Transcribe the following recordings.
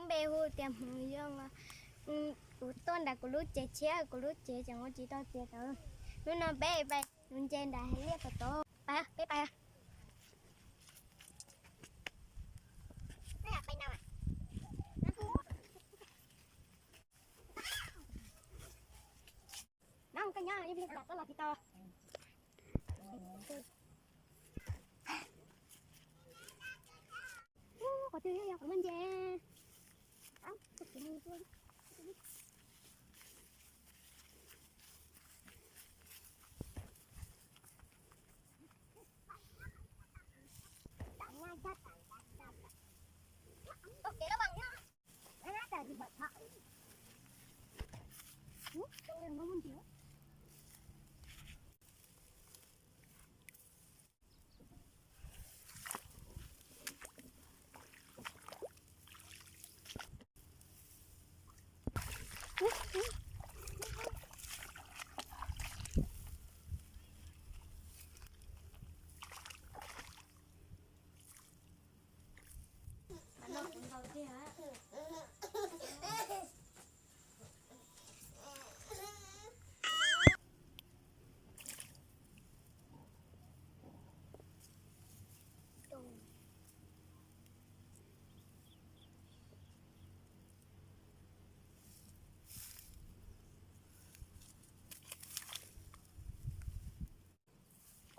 Peb hu tias Hmoov Yoo, kuv tuaj nram kuv lub tsev tshiab, kuv lub tsev tseem ua tsis tau tiav tau. Hnub no peb pais nuv ntses nram hav liaj tod tod. Pais, peb pais. No koj nyob ib pliag tsam koj los tsis tau. Qhov twg yog qhov muaj ntses.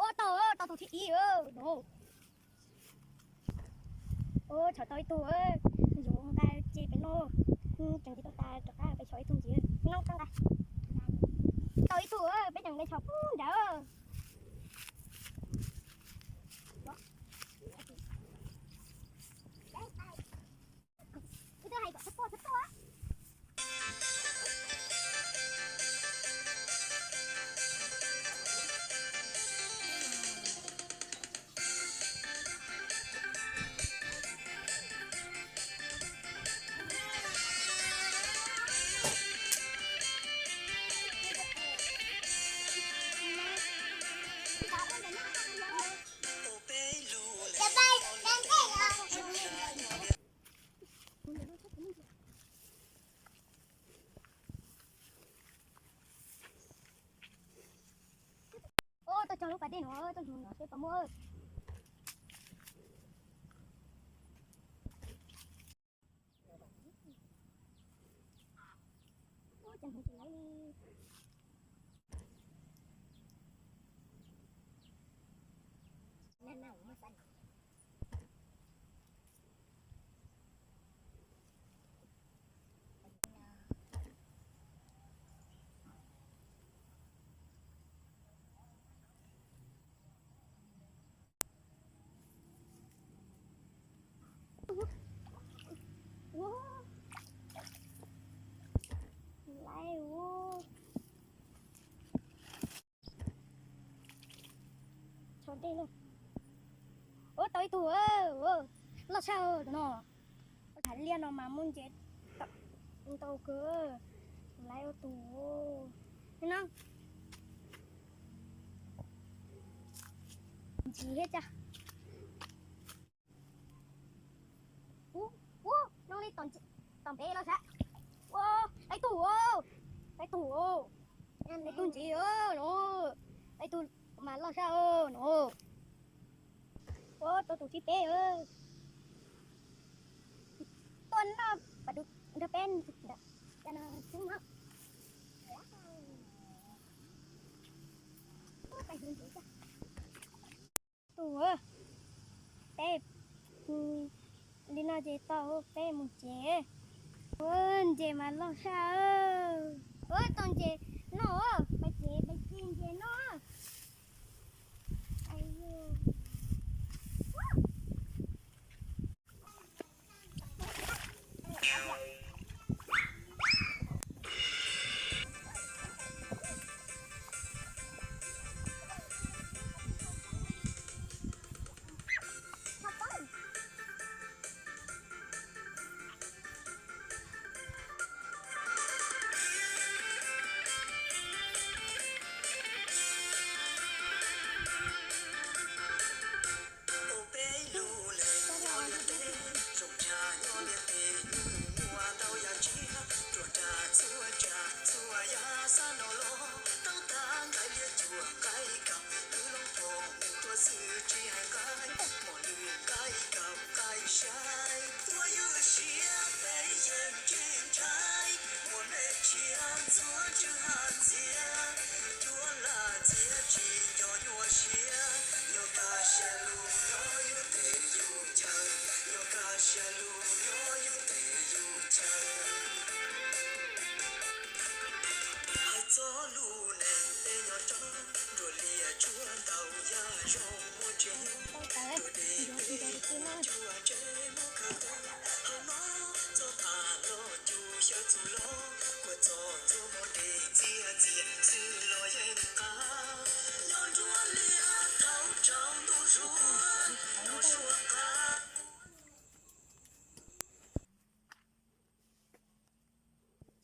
Ua tau, tau tus thib ib no. Ua tshawb tau ib tug, yuav nqa ces peb noj, tseem tsis tau tas rov qab peb tshawb ib tug ntxiv no tau nqa. Tau ib tug peb tseem nqa tshawb pub nrad. Ua tau cog lub pas dej no, tau ntug no seb puas muaj. Ua cas mus tsis lawv li. Ua, laiv ua. Tsho dej lauj. Ua tau ib tug, loj tshaj tus no. Hav liaj no mas muaj ntses ntau kawg. Laiv ua tus no. Ntsis thiab cas. Ua, ua, zoo li tom npe los sav. Ua, laiv tug, laiv tug, laiv tug ntsis no. Laiv tug mas loj sab no. Ua tau tus thib peb. Tuaj noj pas dua nrog peb. Tus, peb li no ces tau peb mus tsev. Ua ntses mas loj sab. Ua tau ntses noj, peb tsev peb ci ntses noj.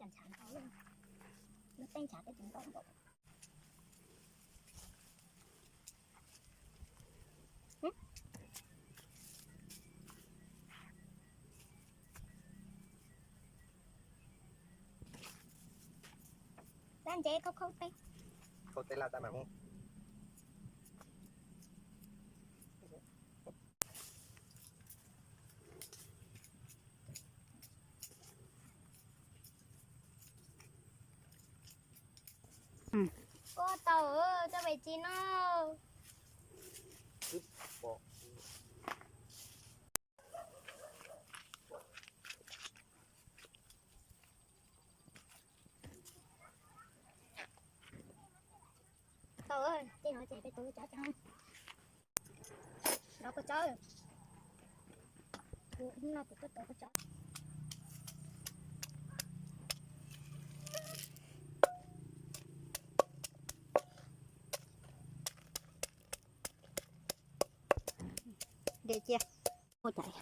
Ntshav ntau, lub teb ntshav twb tsis ntau npaum. Laj ntses khaub khaub teb. Khaub teb laj tab mas. Koj tau, tau pem tsis no. Tau, tej no ces peb tus cov cov. Rau kua txob. Kuv no kuv tuaj rau kua txob. Dej cia. Ua cai.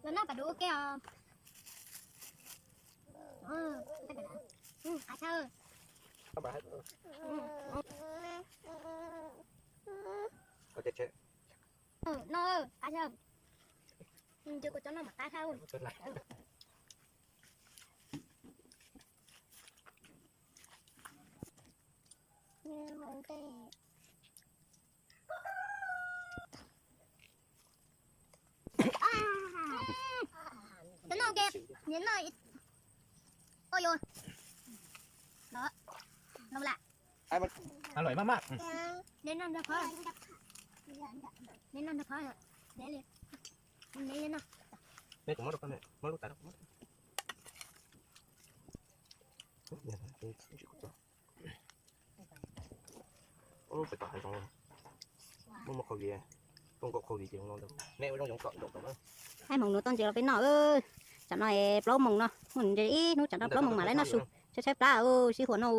Los noj pas dua ua ke os. Qab thawj. No, qab thawj. Ntshe kuv cov no mas qab thawj. Cov no ke, nws no, oj yuav. Đó, ngon lạ. Ăn lưỡi mắc mắc. Nêm nêm cho khó. Nêm nêm cho khó rồi. Nêm đi. Nêm đi nè. Đây, cũng mắc đâu con này, mắc lút tạt đâu. Ub, peb tom hav zoov, muaj muaj khau viv, tuaj nkaum khau viv ces zoo no ntag. Nej ua zoo yoov kom nkaum kom na. Haib hmoov nuav tau ntses los peb noj. Tsam no plaub moos no, muaj ntses ib hnub tsam no plaub moos mam li noj su, tshaib tshaib plab sib huam no.